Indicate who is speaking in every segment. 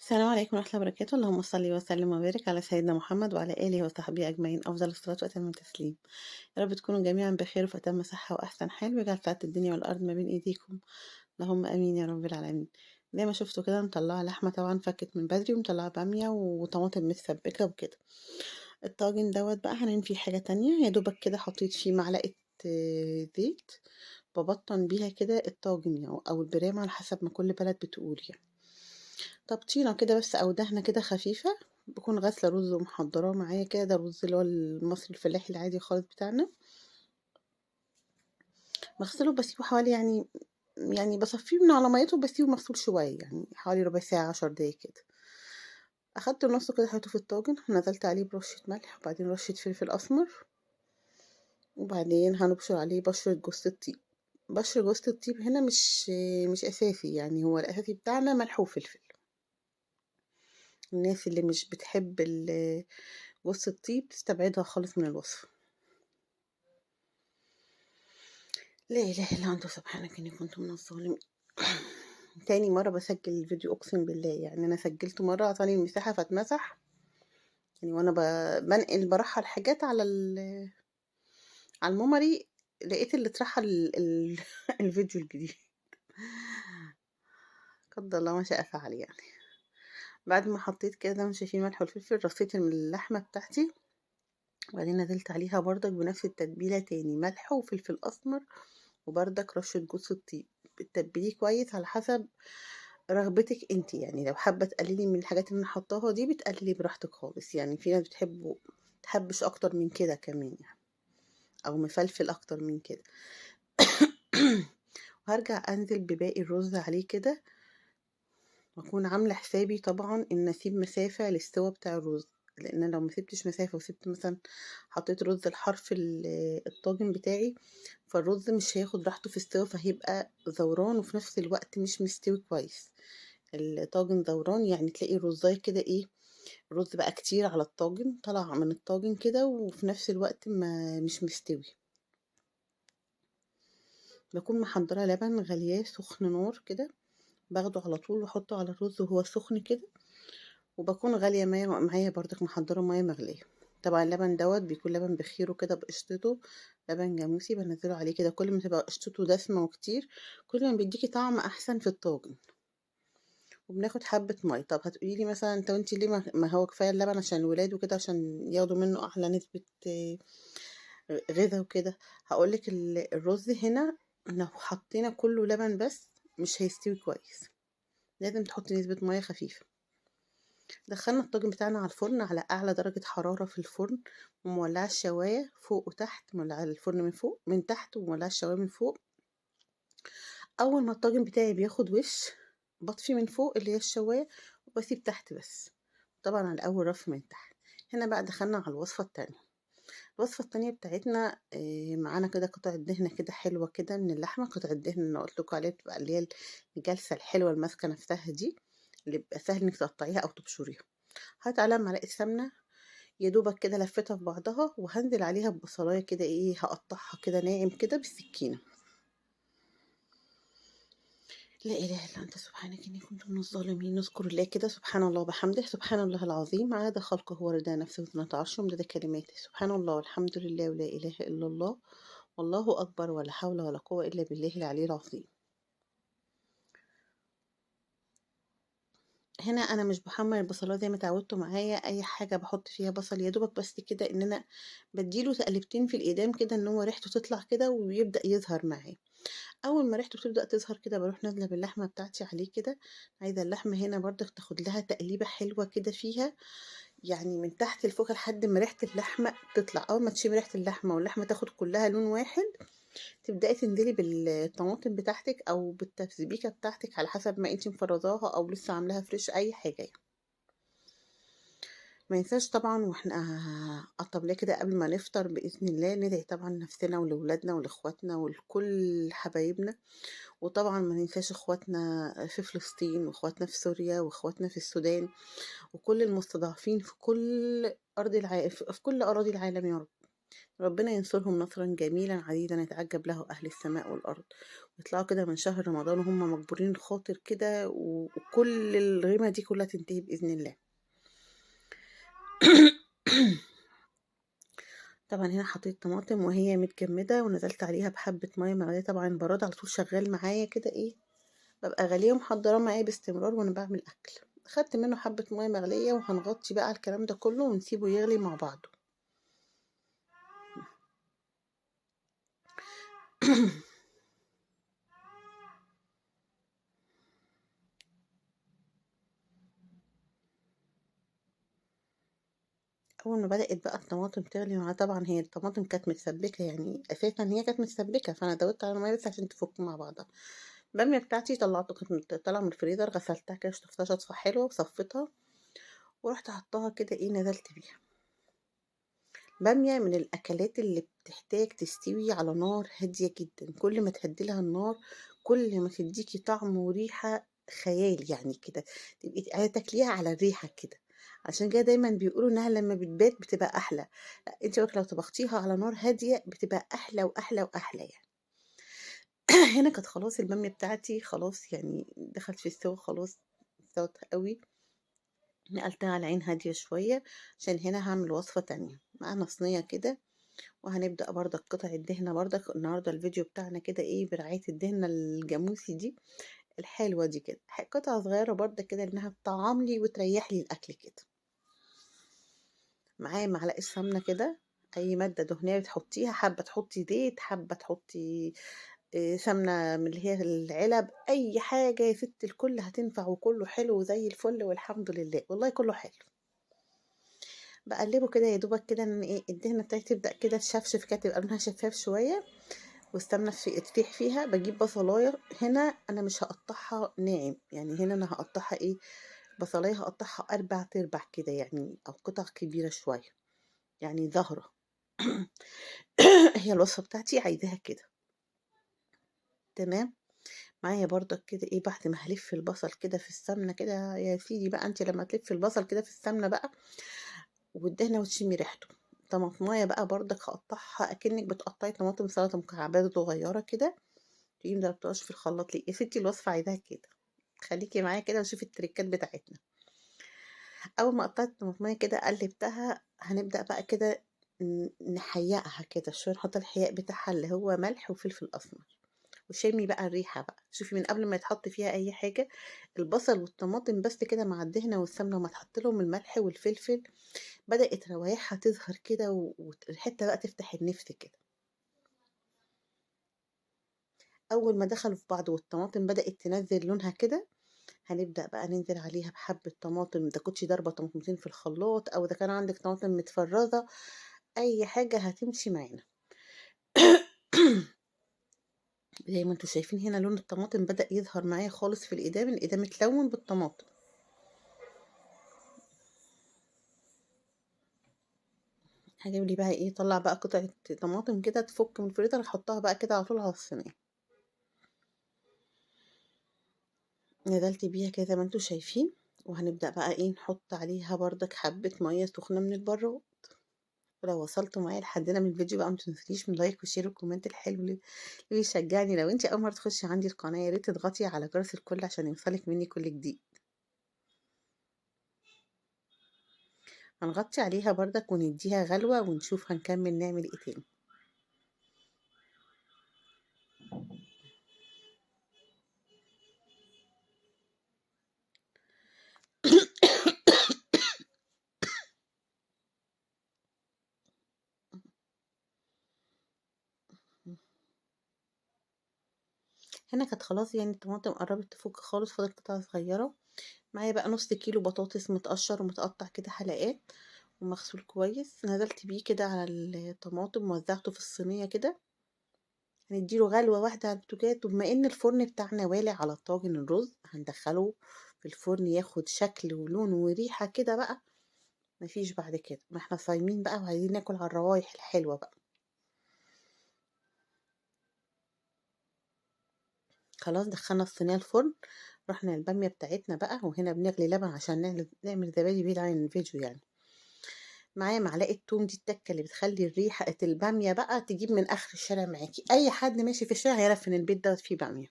Speaker 1: السلام عليكم ورحمة الله وبركاته، اللهم صل وسلم وبارك على سيدنا محمد وعلى آله وصحبه أجمعين، أفضل الصلاة وأتم التسليم. يا رب تكونوا جميعًا بخير وفي أتم صحة وأحسن حال، ويجعل سعادة الدنيا والأرض ما بين إيديكم، اللهم آمين يا رب العالمين. زي ما شفتوا كده مطلعة لحمة طبعًا فكت من بدري، ومطلعة بامية وطماطم متسبكة وكده. الطاجن دوّة بقى هنعمل فيه حاجة تانية، يا دوبك كده حطيت فيه معلقة زيت، بابطن بيها كده الطاجن يعني أو البرام على حسب ما كل بلد بتقول يعني. تبطينة كده بس أو دهنة كده خفيفة، باكون غاسلة رز ومحضراه معايا كده، ده الرز اللي هو المصري الفلاحي العادي خالص بتاعنا. باغسله باسيبه حوالي يعني باصفيه من على ميته وباسيبه مغسول شوية، يعني حوالي ربع ساعة، 10 دقايق كده. أخدت نصه كده حطيته في الطاجن، نزلت عليه برشة ملح وبعدين رشة فلفل أسمر، وبعدين هنبشر عليه بشرة جوز الطيب. بشر جوز الطيب هنا مش أساسي، يعني هو الأساسي بتاعنا ملح وفلفل. الناس اللي مش بتحب جوز الطيب تستبعدها خالص من الوصفة. لا إله إلا أنت سبحانك إني كنت من الظالمين. تاني مرة بسجل الفيديو أقسم بالله، يعني أنا سجلته مرة عطاني المساحة فاتمسح، يعني وأنا بنقل برحل حاجات على الميموري، لقيت اللي اترحل الفيديو الجديد. قدر الله ما شاء فعل يعني. بعد ما حطيت كده زي ما انتم شايفين ملح والفلفل، رصيت اللحمة بتاعتي، وبعدين نزلت عليها بردك بنفس التتبيلة تاني، ملح وفلفل أسمر وبردك رشة جوز الطيب. بتتبليه كويس على حسب رغبتك انتي، يعني لو حابة تقللي من الحاجات اللي انا حطاها دي بتقللي براحتك خالص، يعني في ناس بتحبه تحبش اكتر من كده كمان يعني، او مفلفل اكتر من كده. وهرجع انزل بباقي الرز عليه كده، واكون عامله حسابي طبعا ان اسيب مسافه للسوا بتاع الرز، لان لو ما سبتش مسافه وسبت مثلا حطيت رز الحرف الطاجن بتاعي، فالرز مش هياخد راحته في السوا، فهيبقى زوران وفي نفس الوقت مش مستوي كويس. الطاجن زوران يعني تلاقي الرزايه كده ايه، الرز بقى كتير على الطاجن، طلع من الطاجن كده وفي نفس الوقت ما مش مستوي. بكون محضره لبن غلياه سخن نار كده، باخده على طول واحطه على الرز وهو سخن كده، وبكون غاليه ميه معايا برضك، محضره ميه مغليه. طبعا اللبن دوت بيكون لبن بخيره كده بقشطته، لبن جاموسي بنزله عليه كده، كل ما تبقى قشطته دسمه وكتير كل ما بيديكي طعم احسن في الطاجن. وبناخد حبه ميه. طب هتقولي لي مثلا طب انتي ليه ما هو كفايه اللبن عشان الولاد وكده، عشان ياخدوا منه احلى نسبه غذاء وكده. هقولك الرز هنا لو حطينا كله لبن بس مش هيستوي كويس، لازم تحطي نسبه ميه خفيفه. دخلنا الطاجن بتاعنا على الفرن على اعلى درجه حراره في الفرن، ومولعه الشوايه فوق وتحت، مولعه الفرن من فوق من تحت ومولعه الشوايه من فوق. اول ما الطاجن بتاعي بياخد وش بطفي من فوق اللي هي الشوايه وبسيب تحت بس، طبعا على اول رف من تحت. هنا بقى دخلنا على الوصفه التانية. الوصفه التانية بتاعتنا، معانا كده قطعه دهنه كده حلوه كده من اللحمه. قطعه دهن اللي قلت لكم عليها بتبقى اللي هي الجلسه الحلوه الماسكه نفسها دي، اللي بيبقى سهل انك تقطعيها او تبشريها. هات عليها معلقه سمنه يا دوبك كده لفتها في بعضها، وهنزل عليها ببصلايه كده ايه، هقطعها كده ناعم كده بالسكينه. لا اله الا انت سبحانك اني كنت من الظالمين. نذكر الله كده، سبحان الله وبحمده، سبحان الله العظيم عاد خلقه ورضا نفسه وزنة عرشه ومداد كلماته، سبحان الله والحمد لله ولا اله الا الله والله اكبر ولا حول ولا قوه الا بالله العلي العظيم. هنا انا مش بحمر البصلايه زي ما اتعودتوا معايا، اي حاجه بحط فيها بصل يا دوبك بس كده ان انا بديله تقلبتين في الايدام كده ان هو ريحته تطلع كده ويبدا يظهر معايا. اول ما ريحته بتبدا تظهر كده بروح نازله باللحمه بتاعتي عليه كده. عايزه اللحمه هنا برضك تاخد لها تقليبه حلوه كده فيها، يعني من تحت لفوق لحد ما ريحه اللحمه تطلع. اول ما تشم ريحه اللحمه واللحمه تاخد كلها لون واحد، تبداي تنزلي بالطماطم بتاعتك او بالتسبيكه بتاعتك على حسب ما انتي مفرزاها او لسه عاملاها فريش، اي حاجه يعني. ما ينساش طبعا واحنا قطبلاه كده قبل ما نفطر باذن الله، ندعي طبعا نفسنا ولولادنا ولاخواتنا ولكل حبايبنا، وطبعا ما ننساش اخواتنا في فلسطين واخواتنا في سوريا واخواتنا في السودان وكل المستضعفين في كل ارض الع-، في كل اراضي العالم يا رب. ربنا ينصرهم نصرا جميلا عزيزا يتعجب له أهل السماء والأرض، ويطلعوا كده من شهر رمضان وهم مجبورين الخاطر كده، وكل الغيمة دي كلها تنتهي بإذن الله. طبعا هنا حطيت طماطم وهي متجمدة، ونزلت عليها بحبة مية مغلية. طبعا البراد على طول شغال معايا كده، ايه ببقى غالية ومحضراه معايا باستمرار وانا بعمل اكل. خدت منه حبة مية مغلية، وهنغطي بقى الكلام ده كله ونسيبه يغلي مع بعضه. اول ما بدأت بقى الطماطم تغلي معاها، طبعا هي الطماطم كانت متسبكة، يعني اساسا هي كانت متسبكة، فانا زودت على المية بس عشان تفك مع بعضها. البامية بتاعتي طلعته، كانت طالعة من الفريزر، غسلتها كده شطفتها شطفة حلوة وصفيتها، ورحت حطاها كده ايه نزلت بيها. بامية من الأكلات اللي بتحتاج تستوي على نار هادية جدا، كل ما تهدي لها النار كل ما تديكي طعم وريحة خيال، يعني كده تبقي عايزة تاكليها على الريحة كده. عشان كده دايما بيقولوا انها لما بتبات بتبقى احلى. لا، انت لو طبختيها على نار هادية بتبقى احلى واحلى واحلى يعني. هنا كانت خلاص البامية بتاعتي خلاص يعني دخلت في السوا، خلاص استوت قوي. نقلتها على عين هادية شوية عشان هنا هعمل وصفة تانية. معانا صينية كده، وهنبدأ برضك قطع الدهنة. برضك النهاردة الفيديو بتاعنا كده ايه برعاية الدهنة الجاموسي دي الحلوة دي كده، قطعة صغيرة برضك كده انها تطعم لي وتريح لي الاكل كده. معايا معلقة سمنة كده، اي مادة دهنية بتحطيها، حابة تحطي زيت، حابة تحطي سمنة من اللي هي العلب، اي حاجة يا ست الكل هتنفع، وكله حلو زي الفل والحمد لله، والله كله حلو. بقلبه كده يا دوبك كده ان ايه الدهنة بتاعتي تبدأ كده تشفشف كده، تبقى لونها شفاف شوية، والسمنة تسيح فيها. بجيب بصلاية، هنا انا مش هقطعها ناعم، يعني هنا انا هقطعها ايه، بصلاية هقطعها 4/4 كده يعني، او قطع كبيرة شوية يعني ظاهرة. هي الوصفة بتاعتي عايزاها كده تمام. معايا برضك كده ايه بعد ما هلف البصل كده في السمنة كده يا سيدي بقى، انت لما تلف البصل كده في السمنة بقى والدهنة وتشمي ريحته. طماطمايه بقى برضك هقطعها اكنك بتقطعي طماطم سلطة مكعبات صغيرة كده، تقومي مضربتهاش في الخلاط. ليه يا ستي الوصفة عايزاها كده، خليكي معايا كده وشوفي التريكات بتاعتنا. اول ما قطعت الطماطمايه كده قلبتها، هنبدا بقى كده نحيقها كده شوية، نحط الحياق بتاعها اللي هو ملح وفلفل اسمر، وشمي بقى الريحة بقى. شوفي من قبل ما يتحط فيها اي حاجة، البصل والطماطم بس كده مع الدهنه والسمنه، وما تحط لهم الملح والفلفل، بدات روايحها تظهر كده، والحتة بقى تفتح النفس كده. اول ما دخلوا في بعض والطماطم بدات تنزل لونها كده، هنبدا بقى ننزل عليها بحبه طماطم. اذا كنتي ضاربه طماطمتين في الخلاط، او اذا كان عندك طماطم متفرزه، اي حاجة هتمشي معانا. زي ما انتم شايفين هنا لون الطماطم بدأ يظهر معايا خالص في الإدام، الإدام اتلون بالطماطم. هجيب لي بقى ايه، طلع بقى قطعة طماطم كده تفك من الفريزر، احطها بقى كده على طول على الصينية. نزلت بيها كده زي ما انتم شايفين، وهنبدأ بقى ايه نحط عليها بردك حبة مية سخنة من البراد. ولو وصلتوا معايا لحد هنا من الفيديو بقى ما تنسونيش من like و share وال comment الحلو اللي بيشجعني. لو انت اول مرة تخشي عندي القناة يا ريت تضغطي على جرس الكل عشان يوصلك مني كل جديد. هنغطي عليها بردك ونديها غلوه ونشوف هنكمل نعمل ايه تاني. هنا كانت خلاص يعني الطماطم قربت تفك خالص، فاضل قطعه صغيرة. معايا بقى نص كيلو بطاطس متقشر ومتقطع كده حلقات ومغسول كويس، نزلت بيه كده على الطماطم ووزعته في الصينية كده. هنديله غلوه واحدة على البوتاجاز، وبما ان الفرن بتاعنا والع على طاجن الرز هندخله في الفرن ياخد شكل ولون وريحه كده بقى مفيش بعد كده. ما احنا صايمين بقى وعايزين ناكل على الروايح الحلوة بقى. خلاص دخلنا الصينية الفرن، رحنا للباميه بتاعتنا بقى. وهنا بنغلي لبن عشان نعمل زبادي بعيد عن الفيديو يعني. معايا معلقة توم، دي التكة اللي بتخلّي الريحة البامية بقى تجيب من آخر الشارع معاكِ، أي حد ماشي في الشارع هيعرف إن البيت دوّة فيه بامية.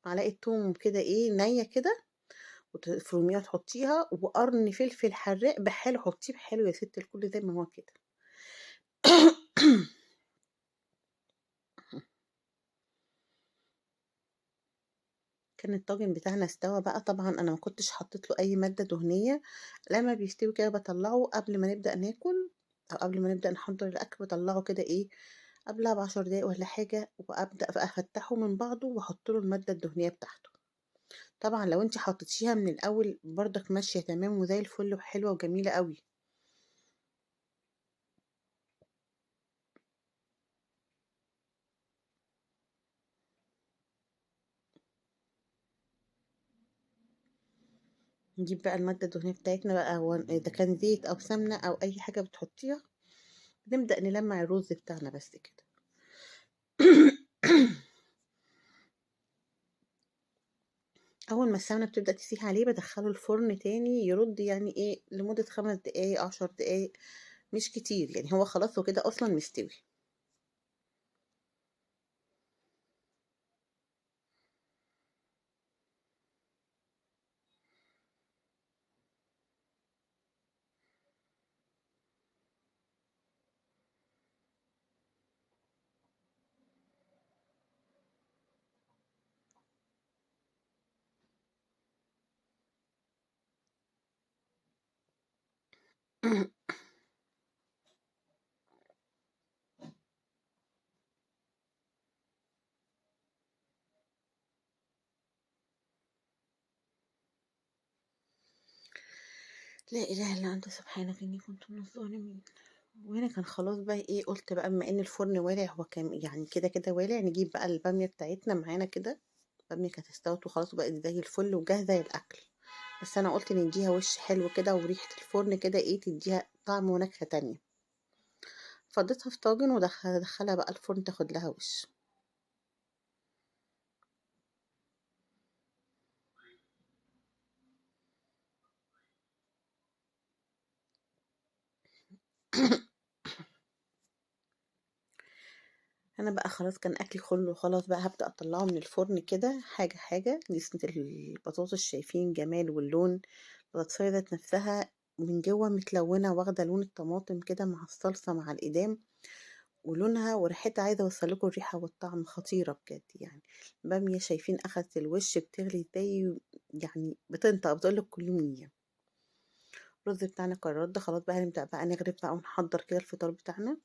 Speaker 1: معلقة توم كده إيه نية كده وتفرميها تحطيها، وقرن فلفل حراق بحاله حطيه بحاله يا ست الكل زي ما هو كده. كان الطاجن بتاعنا استوى بقى، طبعًا أنا ما كنتش حطيت له أي مادة دهنية، لمّا بيستوي كده باطلّعه قبل ما نبدأ ناكل أو قبل ما نبدأ نحضّر الأكل، باطلّعه كده إيه قبلها ب10 دقايق والّا حاجة، وأبدأ بقى أفتحه من بعضه وأحط له المادة الدهنية بتاعته. طبعًا لو أنتِ حطيتيها من الأول برضك ماشية تمام وزي الفل وحلوة وجميلة أوي. نجيب بقى المادة الدهنية بتاعتنا بقى، هو إذا كان زيت أو سمنة أو أي حاجة بتحطيها، نبدأ نلمع الرز بتاعنا بس كده. أول ما السمنة بتبدأ تسيح عليه بادخله الفرن تاني يرد يعني إيه لمدة 5 دقايق 10 دقايق، مش كتير يعني، هو خلاص وكده أصلًا مستوي. لا إله إلا أنت سبحانك إني كنت من الظالمين. وهنا كان خلاص بقى إيه، قُلت بقى بما إن الفرن والع، هو كان يعني كده كده والع، نجيب بقى البامية بتاعتنا معانا كده. البامية كانت استوت وخلاص وبقت زي الفل وجاهزة للأكل، بس أنا قُلت نديها وش حلو كده وريحة الفرن كده إيه تديها طعم ونكهة تانية. فضيتها في طاجن ودخلها بقى الفرن تاخد لها وش. أنا بقى خلاص كان أكلي كله خلاص بقى، هابدأ أطلعه من الفرن كده حاجة حاجة. دي صينية البطاطس، شايفين جمال واللون، البطاطساية ذات نفسها من جوه متلونة واخدة لون الطماطم كده مع الصلصة مع الإدام، ولونها وريحتها عايزة أوصل لكم الريحة والطعم خطيرة بجد يعني. بامية شايفين أخدت الوش بتغلي ازاي، يعني بتنطق بتقول لك كلوني. الرز بتاعنا كان رد خلاص بقى، هنبدأ بقى نغرف بقى ونحضر كده الفطار بتاعنا.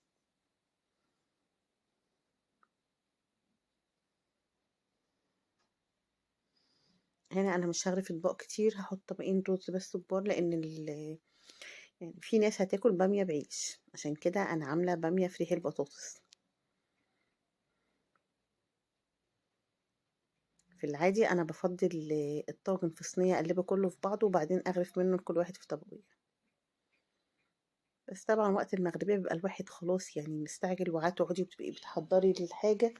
Speaker 1: هنا أنا مش هغرف أطباق كتير، هحط طبقين رز بس كبار، لأن يعني في ناس هتاكل بامية بعيش، عشان كده أنا عاملة بامية في ريح البطاطس. في العادي أنا بفضي الطاجن في صينية، أقلبه كله في بعضه وبعدين أغرف منه لكل واحد في طبقية. بس طبعا وقت المغربية بيبقى الواحد خلاص يعني مستعجل، وعاد تقعدي وبتبقي بتحضري للحاجة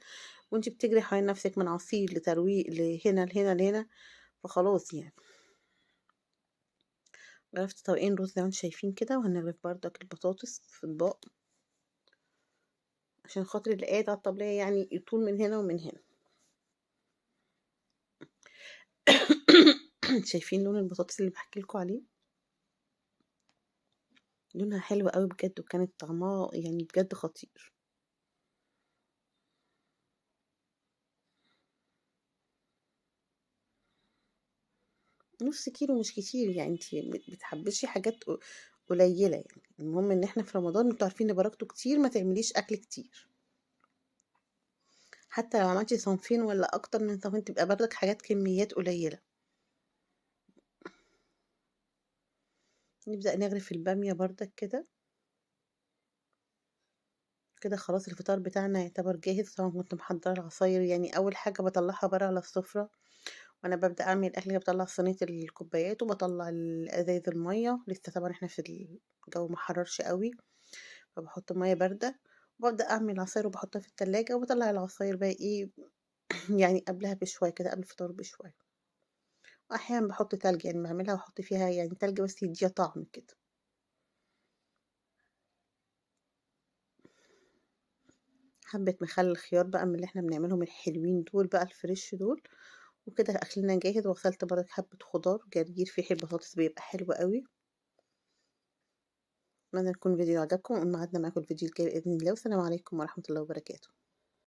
Speaker 1: وانتي بتجري حوالين نفسك من عصير لترويق لهنا لهنا لهنا، فخلاص يعني. غرفت طبقين رز زي ما انتم شايفين كده، وهنغرف بردك البطاطس في اطباق عشان خاطر اللي قاعد على الطبلية يعني يطول من هنا ومن هنا. شايفين لون البطاطس اللي بحكي لكم عليه؟ لونها حلو قوي بجد، وكانت طعمها يعني بجد خطير. نص كيلو مش كتير يعني، انتي بتحبشي حاجات قليلة يعني. المهم ان احنا في رمضان انتوا عارفين ان بركته كتير، ما تعمليش اكل كتير، حتى لو عملتي صنفين ولا اكتر من صنفين تبقى برضك حاجات كميات قليلة. نبدأ نغرف البامية برضك كده كده. خلاص الفطار بتاعنا يعتبر جاهز. طبعا كنت محضرة العصاير، يعني اول حاجة بطلعها بره على السفرة وانا ببدأ اعمل الاكل، بطلع صينية الكوبايات وبطلع الازايز المية، لسه طبعا احنا في الجو ما حررش قوي، فبحط مية باردة وببدأ اعمل عصاير وبحطها في التلاجة، وبطلع العصاير بقى ايه يعني قبلها بشوية كده، قبل الفطار بشوية. واحيانا بحط تلج، يعني بعملها واحط فيها يعني تلج بس يديها طعم كده. حبة مخلل خيار بقى من اللي إحنا بنعملهم الحلوين دول بقى الfresh دول، وكده أكلنا جاهز. وغسلت برضك حبة خضار، جرجير فيه حبة بطاطس بيبقى حلو أوي. أتمنى يكون الفيديو عجبكم، وميعادنا معاكم الفيديو الجاي بإذن الله، والسلام عليكم ورحمة الله وبركاته.